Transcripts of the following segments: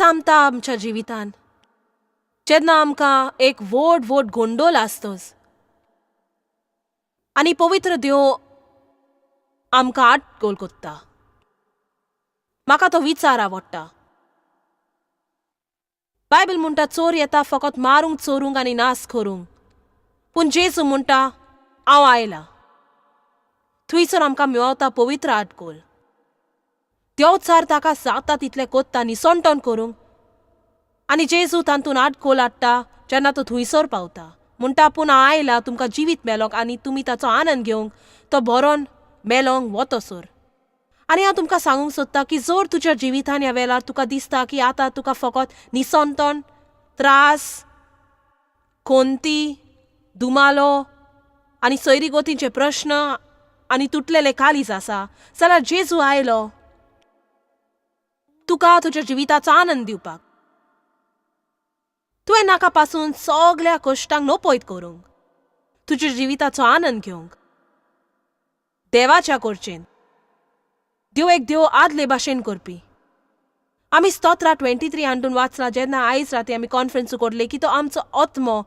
थांबता आमच्या जिवितान जेन्ना आमकां एक व्हड व्हड गोंडोल आसतच आनी पवित्र देव आमकां आटगोल कोत्ता. म्हाका तो विचार आवडटा. बायबल म्हणटा चोर येता फकत मारूंक, चोरूंक आनी नास करूंक, पूण जेजू म्हणटा हांव आयला. थंयसर आमकां मेवता पवित्र आटगोल. देवचार ताका जाता तितलें कोत्ता निसणटण करूंक आनी जेजू तातूंत आटगोल हाडटा जेन्ना तो थंयसर पावता. म्हणटा पूण हांव आयला तुमकां जिवीत मेलोंक आनी तुमी ताचो आनंद घेवंक, तो बरोन मेलोंक वतसर. आनी हांव तुमकां सांगूंक सोदता की जर तुज्या जिवितान ह्या वेळार तुका दिसता की आतां तुका फकत निसंतन, त्रास, कोंती, दुमालो आनी सैरीगोतींचे प्रश्न आनी तुटलेले कालीज आसा जाल्यार जेजू आयलो तुका तुज्या जिविताचो आनंद दिवपाक. तुवें नाका पासून सगल्या कश्टांक नपयत करूंक, तुज्या जिविताचो आनंद घेवंक देवाच्या करचेन. देव एक देव आदले भाशेन करपी. आमी स्तोत्रा 23 हांडून वाचला जेन्ना आयज राती आमी कॉन्फरन्स कोरले की तो आमचो आत्मो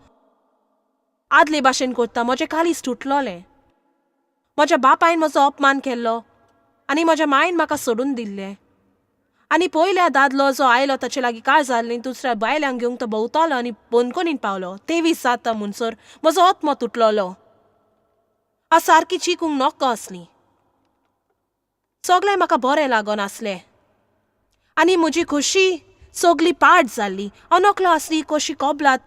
आदले भाशेन करता. म्हजें कालीज तुटलोलें, म्हज्या बापायन म्हजो अपमान केल्लो आनी म्हज्या मायन म्हाका सोडून दिल्लें. आनी पयल्या दादलो जो आयलो ताचे लागीं कांय जालें, दुसऱ्या बायलांक घेवंक तो भोंवतालो आनी बंदखणीन पावलो. 23 जाता म्हणसर म्हजो आत्मो तुटलोलो. हांव सारकी चिकूंक नोको आसली. सगळें म्हाका बरें लागून आसलें आनी म्हजी खोशी सगली पाड जाल्ली. हांव नकलो आसली कशी कबलात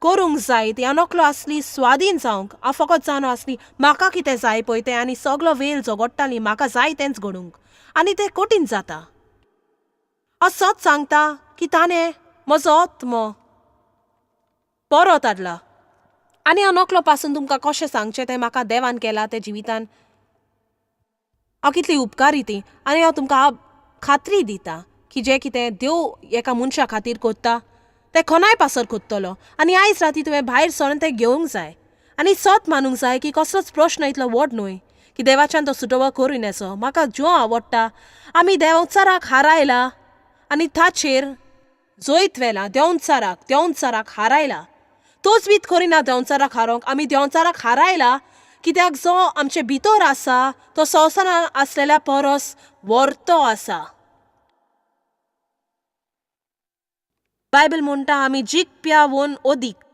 करूंक जाय ती, हांव नकलो आसली स्वादीन जावंक. हांव फकत जाणो आसली म्हाका कितें जाय पळय तें आनी सगलो वेळ झगडटाली म्हाका जाय तेंच घडूंक आनी तें कठीण जाता. हांव सत सांगता की ताणें म्हजो आत्मो परत हाडला आनी हांव नकलो पासून तुमकां कशें सांगचें तें म्हाका देवान केलां तें जिवितान. हांव कितली उपकारी ती आनी हांव तुमकां खात्री दिता की जें कितें देव एका मनशा खातीर कोत्ता तें कोणाय पासर कोत्तलो. आनी आयज राती तुवें भायर सरून तें घेवंक जाय आनी सत मानूंक जाय की कसलोच प्रश्न इतलो व्हड न्हय की देवाच्यान तो सुटोवो करूं येसो. म्हाका ज्यो आवडटा आमी देंवचाराक हारायला आनी ताचेर जैत व्हेला. देंवचाराक देंवचाराक हारायला. तोच बीत करिना देंवचाराक हारोवंक. आमी देंवचाराक हारायला कित्याक जो आमचे भितर आसा तो संवसारान आसलेल्या परस व्हरतो आसा. बायबल म्हणटा आमी जिखप्या वोन अदीक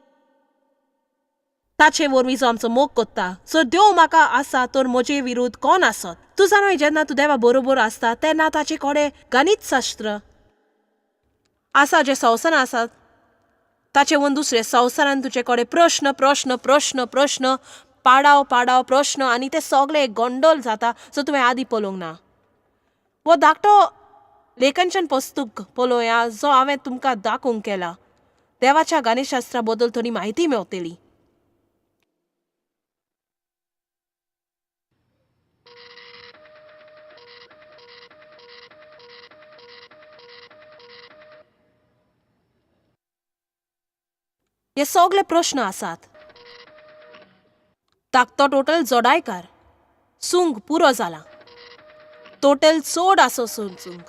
ताचे वरवीं जो आमचो मोग कोत्ता. सो देव म्हाका आसा तर म्हजे विरुद्ध कोण आसत? तूं जाणा जेन्ना तूं देवा बरोबर आसता तेन्ना ताचे कडेन गणितशास्त्र आसा जें संवसारान आसा ताचे वोन दुसरे संवसारान तुजे कडेन प्रश्न प्रश्न प्रश्न प्रश्न पाडाव पाडाव प्रश्न आनी ते सगळे एक गोंडोल जाता जो तुवें आदीं पळोवंक ना. हो धाकटो लेखनचन पुस्तक पळोवया जो हांवें तुमकां दाखोवंक केला. देवाच्या गणितशास्त्रा बद्दल थोडी म्हायती मेवतली. हे सगळे प्रश्न आसात. धाकटो टोटल जोडायकार सुंग पुरो जाला. टोटल चड आसो सुंग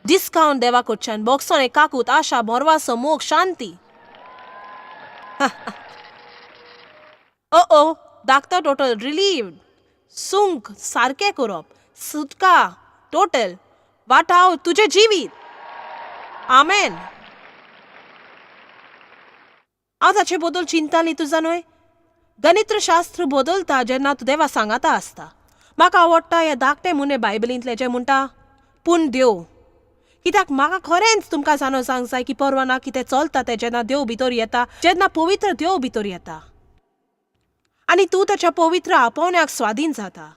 डिस्कावंट देवा कडच्यान बोक्सोन एक काकूत आशा भरवासो मोग शांती. ओ ओ धाकटो टोटल रिलीव्ड सुंग सारकें करप सुटका टोटल वाटाव तुजें जिवीत. आमेन. हांव ताचे बद्दल चिंताली तूं जाणूय. गणितशास्त्र बदलता जेन्ना तूं देवा सांगाता आसता. म्हाका आवडटा हें धाकटें मुने बायबलींतलें जें म्हणटा पूण देव. कित्याक म्हाका खरेंच तुमकां जाणो जावंक जाय की परवा ना कितें चलता तें जेन्ना देव भितर येता, जेन्ना पवित्र देव भितर येता आनी तूं ताच्या पवित्र आपोवण्याक स्वाधीन जाता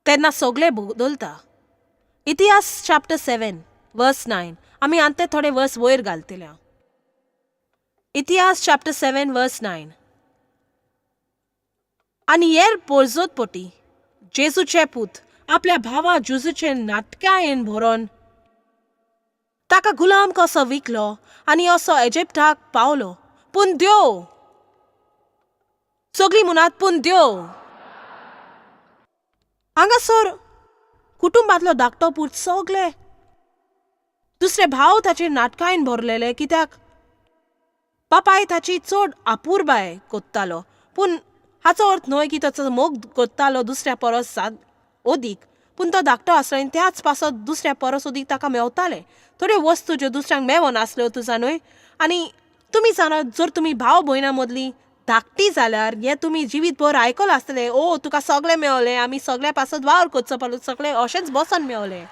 तेन्ना सगळें बदलता. इतिहास चॅप्टर 7 वर्स 9 आमी आंते थोडे वर्स वयर घालतले. इतिहास चॅप्टर 7 वर्स 9 आनी हेर पोरजोतपटी जेजूचे पूत आपल्या भावा जुजूचे नाटकायेन भरोन ताका गुलाम कसो विकलो आनी असो इजिप्ताक पावलो. पूण देव सगळीं म्हणात पूण देव. हांगासर कुटुंबांतलो धाकटो पूत सगळे दुसरे भाव ताचेर नाटकायन भरलेले कित्याक बापाय ताची चड अपुरबाय कोत्तालो. पूण हाचो अर्थ न्हय की ताचो मोग कोत्तालो दुसऱ्या परस अदीक. पूण तो धाकटो आसलो आनी त्याच पासत दुसऱ्या परस अदीक ताका मेवताले थोड्यो वस्तू ज्यो दुसऱ्यांक मेवनासल्यो, तूं जाणूय. आनी तुमी जाणात, जर तुमी भाव भयणां मदलीं धाकटी जाल्यार हें तुमी जिवीत भर आयकलां आसतलें, ओ तुका सगळें मेवलें, आमी सगळ्या पासत वावर करचो पडलो, सगळें अशेंच बसोन मेवलें.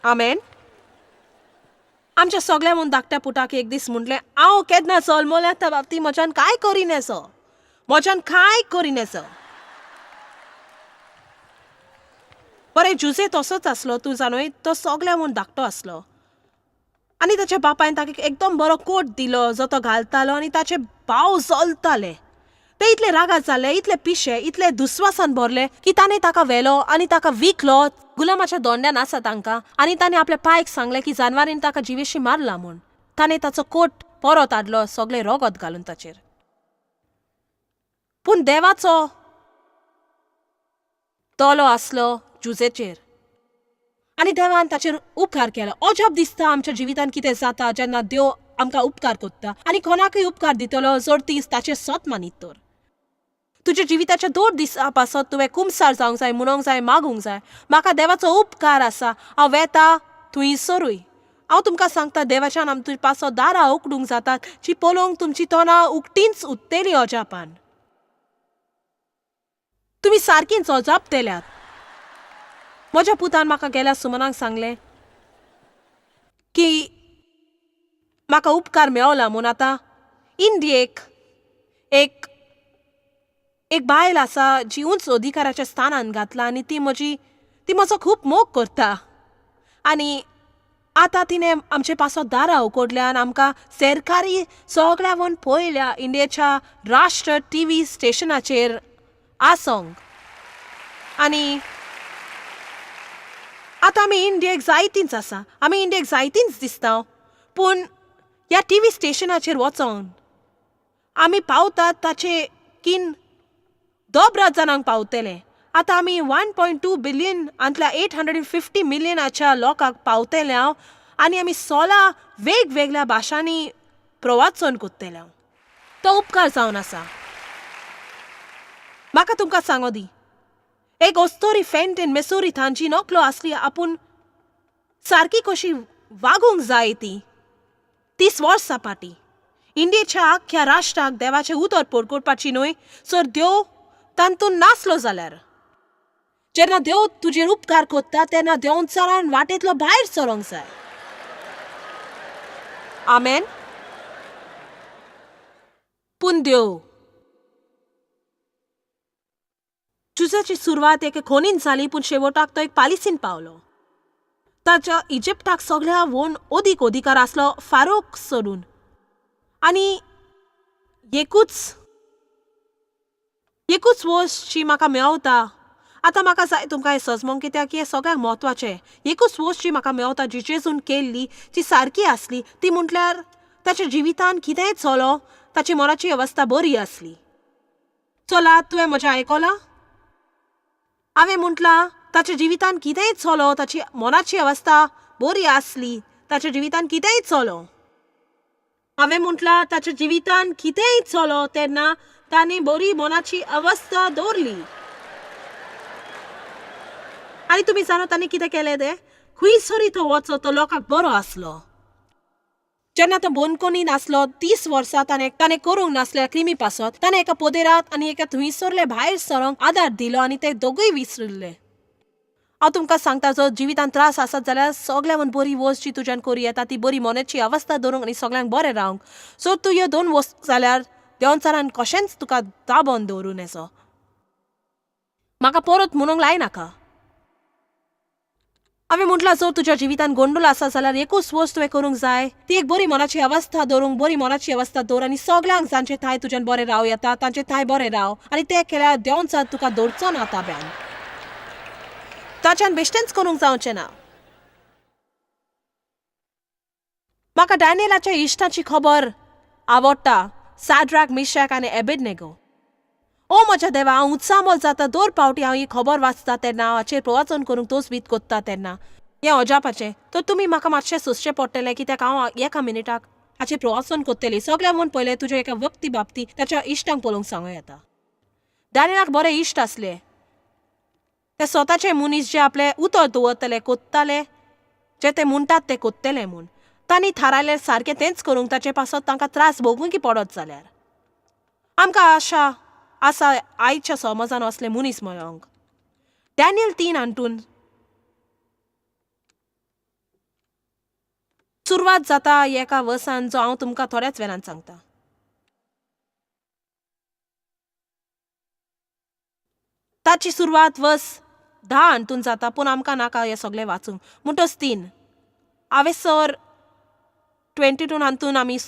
आमेन. आमच्या सगळ्या म्हूण धाकट्या पुताक एक दीस म्हटलें, हांव केन्ना जल्मल्या त्या बाबतींत म्हज्यान कांय करिनेसो, म्हज्यान कांय करिनेसो. बरें, जुजे तसोच आसलो, तूं जाणूय. तो सगळ्या म्हूण धाकटो आसलो आनी ताच्या बापायन ताका एकदम बरो कोट दिलो जो तो घालतालो आनी ताचे भाव जलताले. ते इतले रागार जाले, इतले पिशे, इतले दुस्वासान भरले की ताणें ताका व्हेलो आनी ताका विकलो. गुलामाच्या दोंड्यान आसा तांकां. आनी ताणें आपल्या पायक सांगलें की जानवरांनी ताका जिवेशी मारला म्हूण. ताणें ताचो कोट परत हाडलो, सगळें रगत घालून ताचेर. पूण देवाचो तलो आसलो जुजेचेर आनी देवान ताचेर उपकार केलो. अजाप दिसता आमच्या जिवितान कितें जाता जेन्ना देव आमकां उपकार कोत्ता. आनी कोणाकूय उपकार दितलो जर ती ताचेर सत मानीत तर. तुज्या जिविताच्या दोन दिसा पासत तुवें कुमसार जावंक जाय, म्हणूंक जाय, मागूंक जाय, म्हाका देवाचो उपकार आसा, हांव वेता थंयसरूय. हांव तुमकां सांगता, देवाच्यान आमचे पासत दारां उकडूंक जातात जी पळोवंक तुमची तोंडां उकतींच उत्तेली अजापान. तुमी सारकींच अजापतेल्यात. म्हज्या पुतान म्हाका गेल्या सुमनाक सांगलें की म्हाका उपकार मेवला म्हूण. आतां इंडियेक एक एक बायल आसा जी उंच अधिकाराच्या स्थानान घातला आनी ती म्हजो खूब मोग करता. आनी आतां तिणें आमचे पासत दारां उकोडल्या आनी आमकां सरकारी सगळ्या वन पळयल्या इंडियेच्या राष्ट्र टीव्ही स्टेशनाचेर आसोंक. आनी आतां आमी इंडियेक जायतींच आसा, आमी इंडियेक जायतींच दिसता, पूण ह्या टीव्ही स्टेशनाचेर वचोन आमी पावतात ताचे किन दोबरात जाणांक पावतले. आतां आमी 1.2 बिलियन आंतल्या 850 मिलियनाच्या लोकांक पावतले हांव आनी आमी 16 वेगवेगळ्या भाशांनी प्रवाचन कोत्तले हांव. तो उपकार जावन आसा. म्हाका तुमकां सांगो दी एक अस्तोरी. फेंटन मेसोरी तांची नकलो आसली आपूण सारकी कशी वागूंक जाय ती. 30 वर्सां फाटीं इंडियेच्या आख्ख्या राष्ट्राक देवाचें उतर परकोवपाची न्हय, सर देव तातूंत नासलो जाल्यार. जेन्ना देव तुजेर उपकार कोत्ता तेन्ना देंवचारान वाटेंतलो भायर सरोंक जाय. आमेन. पूण देव जुजाची सुरवात एके खोनीन जाली, पूण शेवटाक तो एक पालिसीन पावलो. ताच्या इजिप्ताक सगळ्या वोन अदीक अधिकार आसलो फारोक सोडून. आनी एकूच एकूच वस्त जी म्हाका मेवता आतां, म्हाका जाय तुमकां हें सजमोंक, कित्याक हें सगळ्यांक म्हत्वाचें. एकूच वस्त जी म्हाका मेवता, जी जेजून केल्ली, जी सारकी आसली, ती म्हटल्यार ताच्या जिवितान कितेंय चलो, ताची मनाची अवस्था बरी आसली. चला, तुवें म्हजें आयकलां? हांवें म्हटलां, ताच्या जिवितान कितेंय चलो, ताची मनाची अवस्था बरी आसली. ताच्या जिवितान कितेंय चलो. हांवें म्हटलां, ताच्या जिवितान कितेंय चलो तेन्ना ताणें बरी मनाची अवस्था दवरली. आनी तुमी जाणा ताणें कितें केलें तें? खंयसरूय तो वचो, तो लोकांक बरो आसलो. जेन्ना तो बंदखणीन आसलो 30 वर्सां, ताणें ताणें करूंक नासल्या क्रिमी पासत ताणें एका पोदेरात आनी एका थंयसरले भायर सरोंक आदार दिलो आनी ते दोगूय विसरिल्ले. हांव तुमकां सांगता, जर जिवितांत त्रास आसत जाल्यार सगळ्यान बरी वस्त जी तुज्यान करूं येता ती बरी मनाची अवस्था दवरूंक आनी सगळ्यांक बरें रावंक. सो तूं ह्यो दोन वस्तू जाल्यार देंवचारान कशेंच तुका दाबोन दवरूं नेसो. म्हाका परत म्हणूंक लायनाका. हांवें म्हटलां, जर तुज्या जिवितांत गोंदळ आसा जाल्यार एकूच वस्त तुवें करूंक जाय ती एक बरी मनाची अवस्था दवरूंक. बरी मनाची अवस्था दवर आनी सगळ्यांक जांचे थांय तुज्यान बरें राव येता तांचे थांय बरें राव. आनी तें केल्यार देंवचार तुका दवरचो ना ताब्यान. ताच्यान बेश्टेंच करूंक जावचें ना. म्हाका डॅनियलाच्या इश्टाची खबर आवडटा, साड्राक, मिशाक आनी एबेडनेगो. ओ म्हज्या देवा, हांव उत्सामल जाता दर पावटी हांव ही खबर वाचता तेन्ना, हाचेर प्रवाचन करूंक तोच बीत कोत्ता तेन्ना. हें अजापाचें. तर तुमी म्हाका मातशें सोंसचें पडटलें कित्याक हांव एका मिनिटाक हाचें प्रवासन कोत्तली. सगळ्या म्हूण पयलें तुज्या एका व्यक्ती बाबतींत ताच्या इश्टांक पळोवंक सांगूं येता. डॅनियलाक बरे इश्ट आसले. ते स्वताचे मनीस जे आपलें उतर दवरतले, कोत्ताले जे ते म्हणटात ते कोत्तले म्हूण. तांणी थारायलें सारकें तेंच करूंक ताचे पासत तांकां त्रास भोगूंक पडत जाल्यार. आमकां आशा आसा आयच्या समाजान असले मनीस मेळोंक. डॅनियल 3 हातून सुरवात जाता एका वर्सान जो हांव तुमकां थोड्याच वेळान सांगता. ताची सुरवात वर्स 10 हातून जाता, पूण आमकां नाका हें सगळें वाचूंक. म्हणटच 3 हांवेसर 22 हातून आमी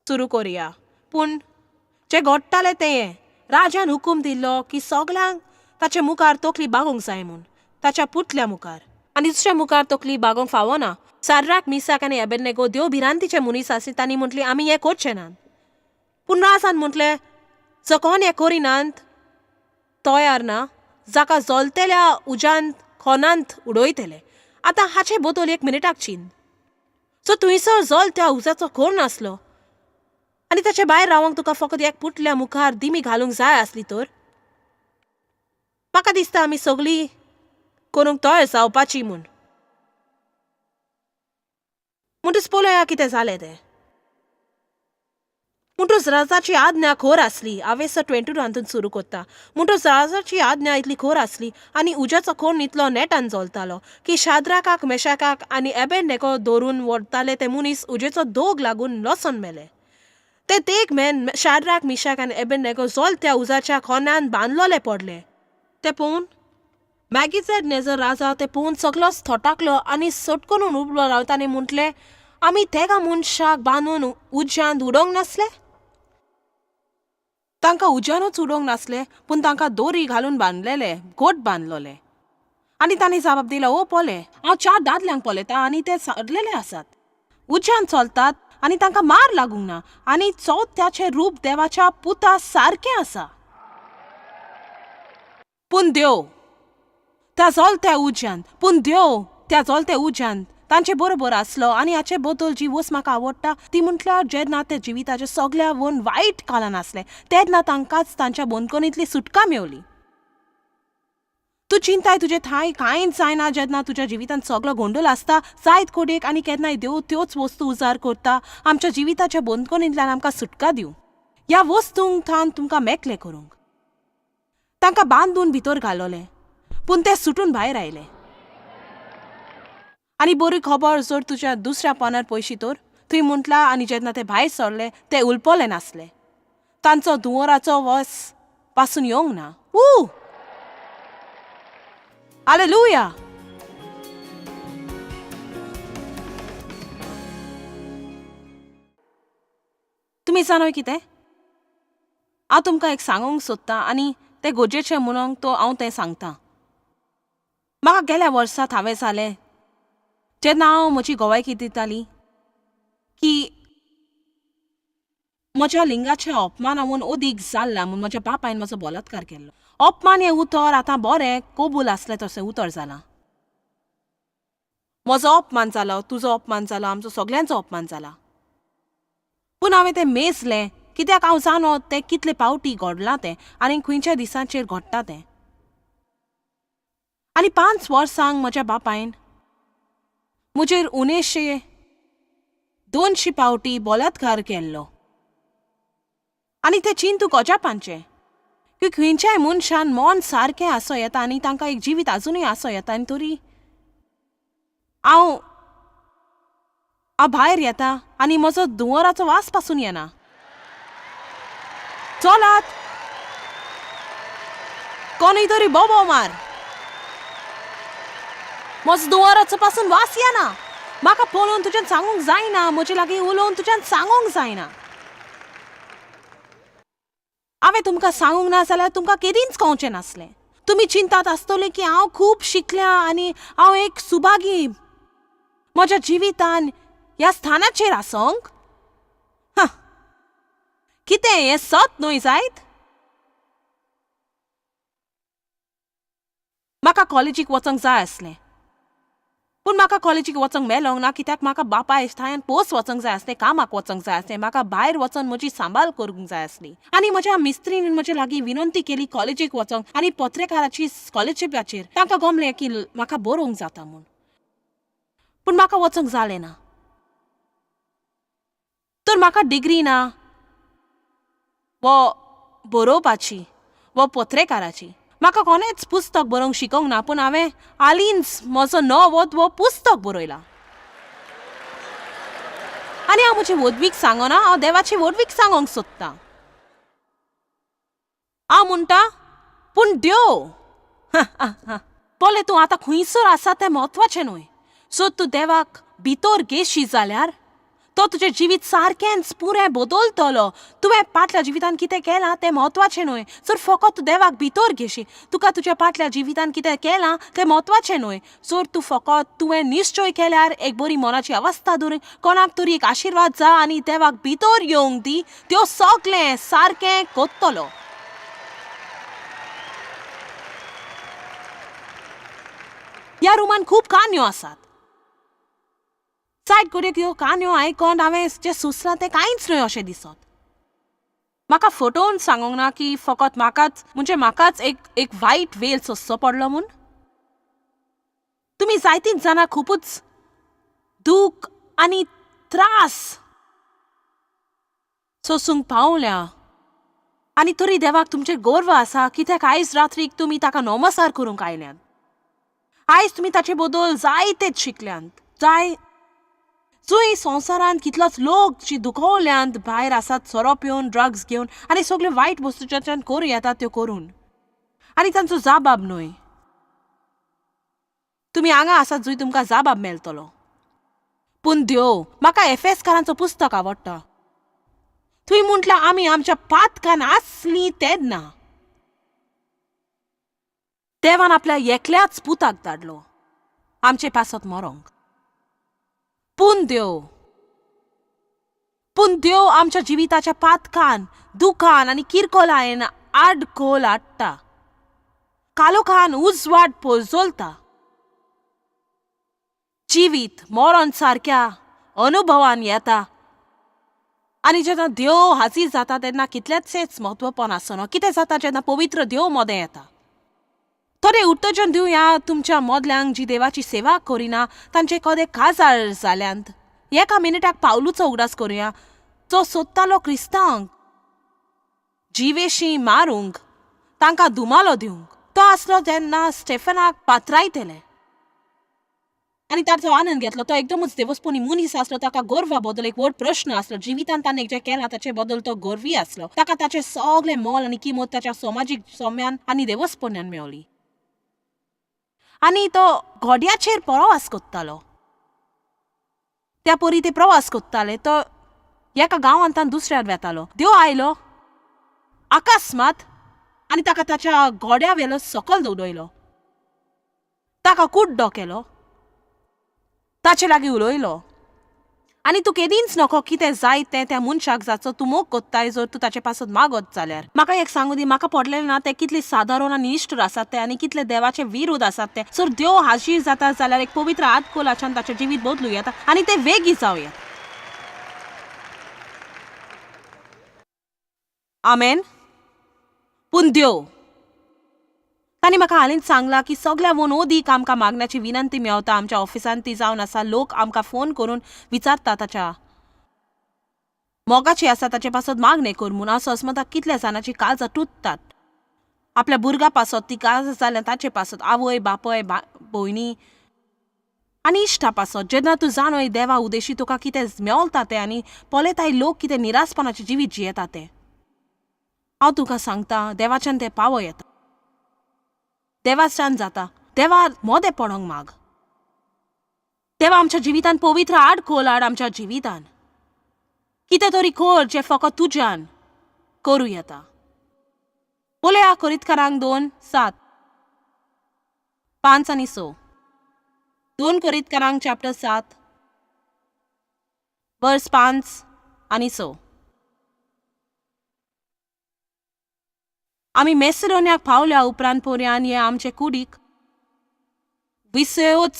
सुरू करुया. पूण जें घडटालें तें हें, राजान हुकूम दिल्लो की सगळ्यांक ताचे मुखार तकली बागोवंक जाय म्हूण, ताच्या पुतल्या मुखार आनी दुसऱ्या मुखार तकली बागोवंक फावना. सार्राक, मिसाक आनी एबेडनेगो देव भिरांतीचे मनीस आसले. तांणी म्हटलें आमी हें करचे नात. पूण राजान म्हटलें जो कोण हें करिनात तयार ना जाका जलतेल्या उज्यांत खोनांत उडयतले. आतां हाचे बदल एक मिनिटाक चिंत. सो थंयसर जल त्या उज्याचो खोर नासलो आनी ताचे भायर रावंक तुका फकत एक पुतल्या मुखार दिमी घालूंक जाय आसली तर म्हाका दिसता आमी सगळीं करूंक तयार जावपाची म्हूण. म्हणटच पळोवया कितें जालें तें. म्हणटच राजाची आज्ञा खोर आसली. हांवें 22 हातून सुरू करता. म्हणटच राजाची आज्ञा इतली खोर आसली आनी उज्याचो खोर इतलो नेटान जलतालो की शाद्राकाक, मेशाकाक आनी एबेडनेगो धरून व्हरताले ते मनीस उजेचो दोग लागून लसोन मेले. ते तेग मेन शाद्राक, मिशाक आनी एबेडनेगो जलत्या उजाच्या खोनान बांदलोले पडले. ते पळोवन मॅगीझेड राजा ते पळोवन सगळोच थोटाकलो आनी सटकून उबलो रावता ताणें म्हटलें आमी तेगा मनशाक बांदून उज्यांत उडोवंक नासले. तांकां उज्यानूच उडोवंक नासले, पूण तांकां दोरी घालून बांदलेले, गोट बांदलोले. आनी तांणी जबाब दिलो, ओ पोले हांव 4 दादल्यांक पळयता आनी ते सरलेले आसात, उज्यान चलतात आनी तांकां मार लागूंक ना आनी चवथ्याचें रूप देवाच्या पुता सारकें आसा. पूण देव त्या जलत्या उज्यान, पूण देव त्या जलत्या उज्यान तांचे बरोबर आसलो. आनी हाचे बद्दल जी वस्त म्हाका आवडटा ती म्हटल्यार जेन्ना ते जिविताचे सगळ्या वन वायट काळान आसले तेन्ना तांकांच तांच्या बंदखणींतली सुटका मेवली. तूं चिंताय तुजें थांय कांयच जायना जेन्ना तुज्या जिवितांत सगळो गोंदळ आसता जायत कोडेक आनी केन्नाय देव त्योच वस्तू उजार करता आमच्या जिविताच्या बंदखणींतल्यान आमकां सुटका दिवं, ह्या वस्तूंक थावन तुमकां मेकले करूंक. तांकां बांदून भितर घालोले पूण ते सुटून भायर आयले. आनी बरी खबर जर तुज्या दुसऱ्या पानार पयशी तर थंय म्हटलां आनी जेन्ना ते भायर सरले ते उलपले नासले, तांचो धुंवराचो वस पासून येवंक ना. ऊ हालेलुया. तुमी जाणा कितें हांव तुमकां एक सांगूंक सोदतां आनी तें गरजेचें म्हणून तो हांव तें सांगता. म्हाका गेल्या वर्सा हांवें जालें जेन्ना हांव म्हजी गोवायकी दिताली की म्हज्या लिंगाच्या अपमानावून अदीक जाल्ला म्हूण म्हज्या बापायन म्हजो बलात्कार केल्लो. अपमान हें उतर आतां बरें कबूल आसलें तशें उतर जालां. म्हजो अपमान जालो, तुजो अपमान जालो, आमचो सगल्यांचो अपमान जाला. पूण हांवें तें मेजलें कित्याक हांव जाणो तें कितले पावटी घडलां तें आनी खंयच्या दिसांचेर घडटा तें. आनी 5 वर्सांक म्हज्या बापायन म्हजेर 190-200 पावटी बलात्कार केल्लो. आनी तें चिंतूक अजापांचें की खंयच्याय मनशान मन सारकें आसूं येता आनी तांकां एक जिवीत आजुनूय आसूं येता. आनी तरी हांव भायर येता आनी म्हजो धुंवराचो वास पासून येना. चलात कोणूय तरी बोबो मार, म्हजो धुंवराचो पासून वास येना. म्हाका पळोवन तुज्यान सांगूंक जायना, म्हजे लागीं उलोवन तुज्यान सांगूंक जायना. हांवें तुमकां सांगूंक ना जाल्यार तुमकां केदींच कळचें नासलें. तुमी चिंतात आसतले की हांव खूब शिकल्या आनी हांव एक सुभागी म्हज्या जिवितान ह्या स्थानाचेर आसोंक. हा, कितें हें सत न्हय जायत? म्हाका कॉलेजीक वचोंक जाय आसलें, पूण म्हाका कॉलेजीक वचोंक मेलोंक ना, कित्याक म्हाका बापाय ठांयान पोस वचोंक जाय आसलें, कामाक वचोंक जाय आसलें, म्हाका भायर वचोन म्हजी सांबाळ करूंक जाय आसली. आनी म्हज्या मिस्त्रीन म्हजे लागीं विनंती केली कॉलेजीक वचोंक आनी पत्रेकाराची स्कॉलरशिपाचेर. तांकां गमलें की म्हाका बरोवंक जाता म्हूण, पूण म्हाका वचोंक जालें ना. तर म्हाका डिग्री ना वो बरोवपाची वो पत्रेकाराची. म्हाका कोणेंच पुस्तक बरोवंक शिकोवंक ना, पूण हांवें हालींच म्हजो नवो वो पुस्तक बरयला. आनी हांव म्हजी व्हडवीक सांगना, हांव देवाची व्हडवीक सांगोंक सोदतां. हांव म्हणटा, पूण देव पळय, तूं आतां खंयसर आसा तें म्हत्वाचें न्हय. सो तूं देवाक भितर घेशी जाल्यार तो तुजें जिवीत सारकेंच पुरें बदलतलो. तुवें पाटल्या जिवितान कितें केलां तें म्हत्वाचें न्हय, जर फकत तूं देवाक भितर घेशी. तुका तुज्या पाटल्या जिवितान कितें केलां तें म्हत्वाचें न्हय, जर तूं फकत तुवें निश्चय केल्यार एक बरी मनाची अवस्था दवरून कोणाक तरी एक आशिर्वाद जा आनी देवाक भितर येवंक दी, त्यो सगळें सारकें कोत्तलो. ह्या रुमान खूब काणयो आसात. सायड घडयेक ह्यो काणयो आयकोन हांवें जें सोंसलां तें कांयच न्हय अशें दिसत. म्हाका फटोवन सांगोंक ना की फकत म्हाकाच, म्हणजे म्हाकाच एक एक वायट वेल सोंसचो पडलो म्हूण. तुमी जायतींच जाणां खुबूच दूख आनी त्रास सोंसूंक पावल्या, आनी तरी देवाक तुमचेर गर्व आसा, कित्याक आयज रात्रीक तुमी ताका नमस्कार करूंक आयल्यात. आयज तुमी ताचे बद्दल जायतेच शिकल्यांत. जाय जंय संवसारांत कितलोच लोक जी दुखवल्यांत भायर आसात, सोरो पिवन, ड्रग्स घेवन आनी सगल्यो वायट वस्तू ज्याच्यान करूं येता त्यो करून, आनी तांचो जाबाब न्हय. तुमी हांगा आसात जंय तुमकां जाबाब मेळटलो. पूण देव, म्हाका एफेसकारांचो पुस्तक आवडटा. थंय म्हटल्यार आमी आमच्या पातकान आसलीं तेन्ना देवान आपल्या एकल्याच पुताक धाडलो आमचे पासत मरोंक. पूण देव, पूण देव आमच्या जिविताच्या पातकान, दुखान आनी किरकोलायन आडखोल हाडटा, कालोखान उजवाड पोजोलता. जिवीत मरण सारक्या अनुभवान येता, आनी जेन्ना देव हाजीर जाता तेन्ना कितलेंचेच म्हत्वपण आसना. कितें जाता जेन्ना पवित्र देव मदें येता? थोडे उत्तेजन दिवया तुमच्या मदल्यांक जी देवाची सेवा करिना, तांचे कदे काजार जाल्यांत. एका मिनटाक पावलूचो उगडास करुया, जो सोदतालो क्रिस्तांक जिवेशी मारूंक, तांकां धुमालो दिवंक. तो आसलो जेन्ना स्टेफनाक पात्रायतले आनी ताचो आनंद घेतलो. तो एकदमच देवस्पणी मनीस आसलो. ताका गर्वा बद्दल एक व्हड प्रश्न आसलो. जिवितांत ताणें जें केलां ताचे बद्दल तो गर्वी आसलो. ताका ताचें सगळें मोल आनी किंमत ताच्या समाजीक सौम्यान आनी देवस्पण्यान मेवली, आनी तो घोड्याचेर प्रवास करतालो. त्या परी ते प्रवास करताले. तो एका गांवांत दुसऱ्यार वेतालो. देव आयलो अकस्मात आनी ताका ताच्या घोड्या वेलो सकल उडयलो, ताका कुड्डो केलो, ताचे लागीं उलयलो. आनी तूं केदींच नको कितें जाय तें त्या मनशाक जाचो तूं मोग कोत्ताय, जर तूं ताचे पासत मागत जाल्यार. म्हाका एक सांगू दी, म्हाका पडलेलें ना ते कितले सादारण आनी निश्ठूर आसात ते आनी कितले देवाचे विरोध आसात ते. जर देव हाजीर जाता जाल्यार एक पवित्र आदकोलाच्यान ताचें जिवीत बदलूं येता आनी ते वेगीं जावं येता. आमेन. पूण देव, तांणी म्हाका हालींच सांगलां की सगल्या वोन अदीक आमकां मागण्याची विनंती मेवता. आमच्या ऑफिसांत ती जावन आसा. लोक आमकां फोन करून विचारता ताच्या मोगाची आसा ताचे पासत मागणें कर म्हूण. हांव सस्मताक कितल्या जाणांची काळजां तुटतात आपल्या भुरग्या पासत, ती काळजां जाल्या ताचे पासत, आवय बापय भयणी आनी इश्टा पासत. जेन्ना तूं जाणय देवा उदेशी तुका कितें मेवता तें आनी पळयताय लोक कितें निरासपणाचें जिवीत जियेता तें, हांव तुका सांगता देवाच्यान तें पावो येता. देवाच्यान जाता. देवा मोदें पडोंक माग. देवा आमच्या जिवितान पवित्र आडखोल हाड. आमच्या जिवितान कितें तरी कर जें फकत तुज्यान करूं येता. पळया कोरितकारांक 2:7, 5 आनी 6. 2 कोरितकारांक चॅप्टर 7 वर्स 5 आनी 6. आमी मेसिडोनियाक पावल्या उपरांत पोरयान हे आमचे कुडीक विशयूच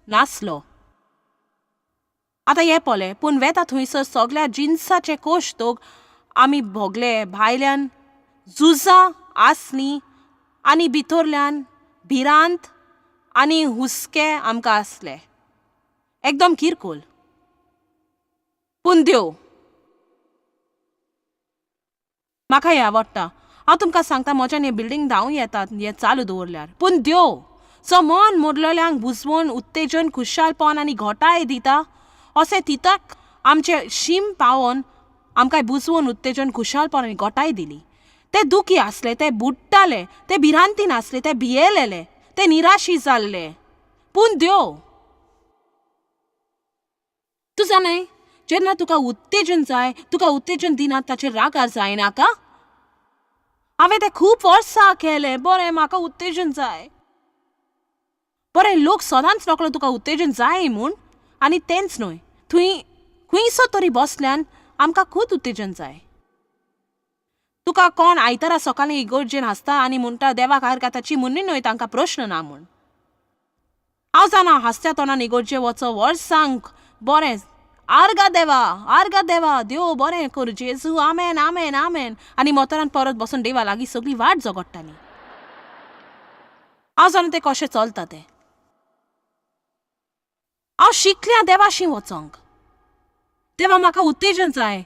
नासलो. आतां हें पळय, पूण वेता थंयसर सगळ्या जिनसाचे कोश्तोक आमी भोगले. भायल्यान झुजां आसलीं आनी भितरल्यान भिरांत आनी हुस्के आमकां आसले, एकदम किरकोळ. पूण देव, म्हाका हें आवडटा. हांव तुमकां सांगता, म्हज्यान हें बिल्डींग धांवूं येतात हें चालू दवरल्यार. पूण देव जो मन मोडलेल्यांक बुजवण, उत्तेजन, खुशालपण आनी घोटाय दिता, अशें तिताक आमचे शीम पावोन आमकां बुजवण, उत्तेजन, खुशालपण आनी घोटाय दिली. ते दुखी आसले, ते बुडटाले, ते भिरांतीन आसले, ते भियेलेले, ते निराशी जाल्ले, पूण देव. तूं जाणाय, जेन्ना तुका उत्तेजन जाय, तुका उत्तेजन दिनात ताचेर रागार जायनाका. हांवें तें खूब वर्सां केलें. बरें, म्हाका उत्तेजन जाय. बरें, लोक सदांच रोखडो तुका उत्तेजन जाय म्हूण. आनी तेंच न्हय, थंय खंयसो तरी बसल्यान आमकां खूब उत्तेजन जाय. तुका कोण आयतारा सकाळीं इगर्जेन हांसता आनी म्हणटा देवाक आर्गां ताची म्हणणी न्हय, तांकां प्रश्न ना म्हूण. हांव जाणा, हांसत्या तोंडान इगर्जे वचो वर्सांक. बरें, आर्गां देवा, आर्गां देवा, देव बरें कर, जेजू, आमेन, आमेन, आमेन. आनी मोतरान परत बसून देवा लागीं सगळी वाट झगडटाली. हांव जाणा तें कशें चलता तें. हांव शिकल्या देवाशी वचोंक. देवा, म्हाका उत्तेजन जाय,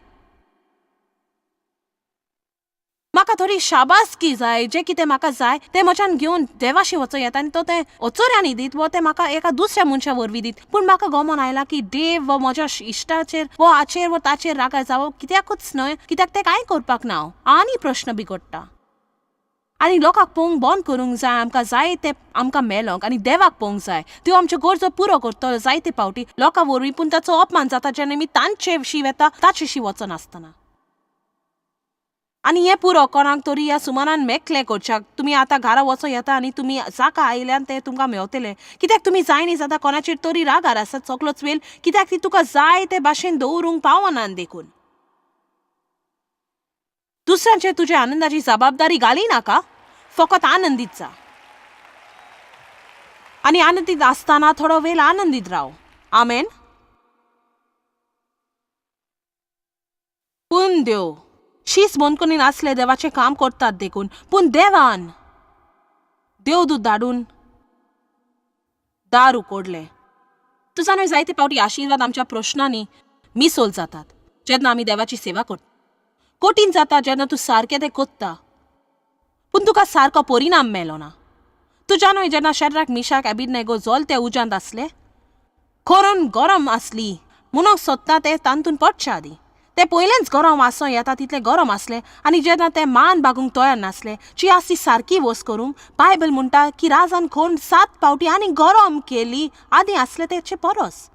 म्हाका थोडी शाबासकी जाय. जें कितें म्हाका जाय तें म्हज्यान घेवन देवाशी वचों येता आनी तो तें अचोऱ्यांनी दीत वो तें म्हाका एका दुसऱ्या मनशा वरवीं दीत. पूण म्हाका गमोन आयलां की देव वो म्हज्या इश्टाचेर वो हाचेर वो ताचेर रागार जावप कित्याकूच न्हय, कित्याक तें कांय करपाक ना. आनी प्रश्न बिगडटा आनी लोकांक पळोवंक बंद करूंक जाय. आमकां जाय तें आमकां मेलोंक आनी देवाक पळोवंक जाय. त्यो आमच्यो गरजो पुरो करतलो जायते फावटी लोकां वरवीं, पूण ताचो अपमान जाता जेन्ना आमी तांचे विशीं वेता, ताचे विशीं वचनासतना. आनी हें पुरो कोणाक तरी ह्या सुमानान मेकलें करच्याक. तुमी आतां घरा वचों येता आनी तुमी जाका आयल्यान तें तुमकां मेवतलें, कित्याक तुमी जायनी जाता कोणाचेर तरी रागार आसात सगलोच वेळ, कित्याक ती तुका जाय ते भाशेन दवरूंक पावनात देखून. दुसऱ्यांचेर तुज्या आनंदाची जबाबदारी घाली नाका. फकत आनंदीत जा आनी आनंदीत आसतना थोडो वेळ आनंदीत राव. आमेन. पूण देव, शीस बंदखणीन आसले देवाचें काम करतात देखून. पूण देवान देवदूत धाडून दार उकोडलें. तूं जाणा, जायते फावटी आशिर्वाद आमच्या प्रश्नांनी मिसोल जातात जेन्ना आमी देवाची सेवा करता. कठीण जाता जेन्ना तूं सारकें तें कोत्ता पूण तुका सारको परिणाम मेलो ना. तूं जाणा, जेन्ना शेड्राक, मिशाक, एबिदनेगो जल त्या उज्यांत आसले, खरोन गरम आसली म्हणूंक सोदता ते तातूंत पडच्या आदीं ते पयलेंच गरम आसो येता तितलें गरम आसलें. आनी जेन्ना ते मान बागूंक तयार नासले जी आस ती सारकी वस करूंक, बायबल म्हणटा की राजान खोण 7 फावटी आनी गरम केली आदीं आसले तेचे परस.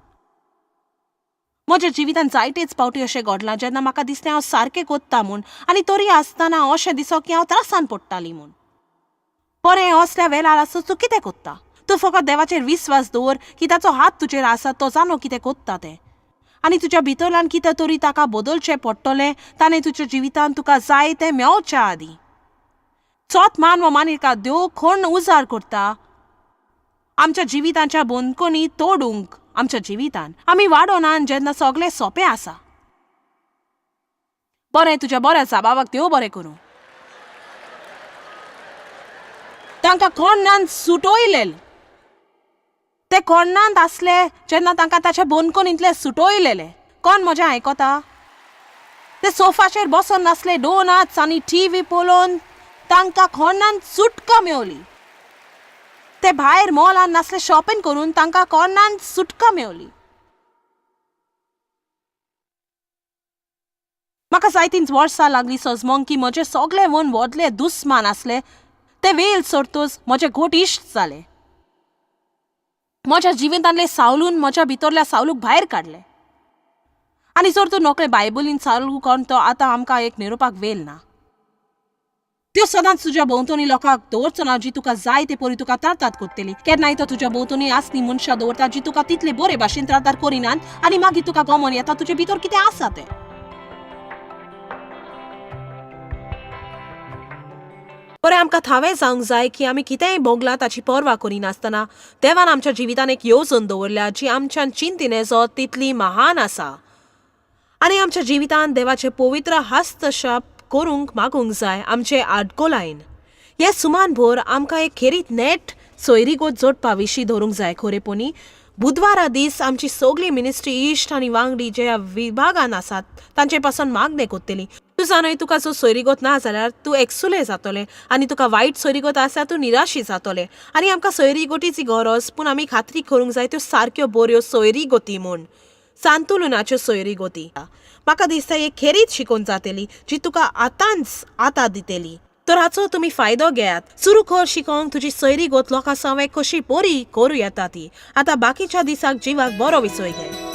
म्हज्या जिवितान जायतेच फावटी अशें घडलां जेन्ना म्हाका दिसलें हांव सारकें कोत्ता म्हूण आनी तरी आसतना अशें दिसो की हांव त्रासान पडटाली म्हूण. बरें, असल्या वेळार आसत तूं कितें कोत्ता? तूं फकत देवाचेर विस्वास दवर की ताचो हात तुजेर आसा, तो जाणो कितें कोत्ता तें आनी तुज्या भितरल्यान कितें तरी ताका बदलचें पडटलें ताणें तुज्या जिवितान तुका जाय तें मेवच्या आदीं. चोत मान व मानिका, देव कोण उजार करता आमच्या जिवितांच्या बंदखणी तोडूंक. आमच्या जिवितान आमी वाडोनान जेन्ना सगळें सोंपें आसा. बरें, तुज्या बऱ्या जाबावाक देव बरें करूं. तांकां कोणान सुटयलेल. ते कोणांत आसले जेन्ना तांकां ताच्या बंदखणींतले सुटयलेले. कोण म्हजें आयकता? ते सोफाचेर बसोन नासले डोनाट्स आनी टीव्ही पळोवन. तांकां कोणान सुटका मेवली. ते भायर मॉलान नासले शॉपिंग करून. तांकां कोणान सुटका मेवली. म्हाका जायतींच वर्सां लागलीं सजमोंक की म्हजे सगळे वन व्हडले दुस्मान आसले ते वेल सोडतच म्हजे घोट इश्ट जाले. म्हज्या जिवितांतले सावलून म्हज्या भितरल्या सावलूक भायर काडले. आनी जर तूं नोकळे बायबलीन सावलू कोण तो आतां आमकां एक निरोपाक वेल ना. त्यो सदांच तुज्या भोंवतणी लोकांक दवरचो ना जी तुका जाय ते परी तुका त्रातात करतली. केन्नाय तो तुज्या भोंवतणी आसली मनशां दवरता जी तुका तितले बरे भाशेन त्रातार करिनात आनी मागीर तुका गमन येता तुजे भितर कितें आसा तें. बरें, आमकां थावें जावंक जाय की आमी कितेंय भोगलां ताची पर्वा करिनासतना देवान आमच्या जिवितान एक येवजण दवरल्या जी आमच्यान चिंतिने जो तितली महान आसा. आनी आमच्या जिवितान देवाचे पवित्र हस्तक्षेप करूंक मागूंक जाय आमचे आडकोलायन. हे सुमान भर आमकां एक खेरीत नेट सोयरीगत जोडपा विशीं धरूंक जाय. खरेपणी बुधवारा दीस आमची सगळी मिनिस्ट्री इश्ट आनी वांगडी जे ह्या विभागान आसात तांचे पासून मागणें करतली. तूं जाणय, तुका जो सोयरीगत ना जाल्यार तूं एकसुलें जातलें आनी तुका वायट सोयरीगत आसा तूं निराशी जातलें. आनी आमकां सोयरीगतीची गरज, पूण आमी खात्री करूंक जाय त्यो सारक्यो बऱ्यो सोयरीगती म्हूण, सांतुलनाच्यो सोयरीगती. म्हाका दिसता एक खेरीत शिकोवन जातली जी तुका आतांच आतां दितली. तर हाचो तुमी फायदो घेयात. सुरू कर शिकोंक तुजी सोयरीगत लोकां सवें कशी बरी करूं येता ती. आतां बाकीच्या दिसाक जिवाक बरो विसय घे.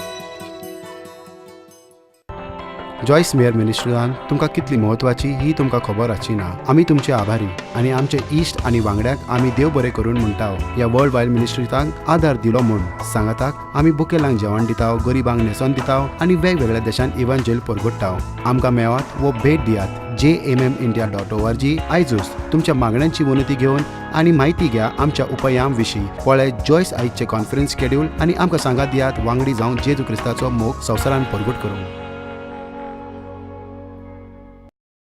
जॉयस मेयर मिनिस्ट्रीन तुमकां कितली म्हत्वाची ही तुमकां खबर आसची ना. आमी तुमचे आभारी आनी आमचे इश्ट आनी वांगड्यांक आमी देव बरें करून म्हणटा ह्या वर्ल्ड वायड मिनिस्ट्रीतांक आदार दिलो म्हूण. सांगाताक आमी बुकेलांक जेवण दिता, गरिबांक न्हेसोन दिता आनी वेगवेगळ्या देशांत इवांजेल परगट्टा. आमकां मेळात वो भेट दियात jmmindia.org आयजूच. तुमच्या मागण्यांची विनंती घेवन आनी म्हायती घ्या आमच्या उपायां विशीं. पळय जॉयस आयजचे कॉन्फरन्स शेड्यूल आनी आमकां सांगात दियात वांगडी जावन जेजू क्रिस्ताचो मोग संवसारान परगट करूंक.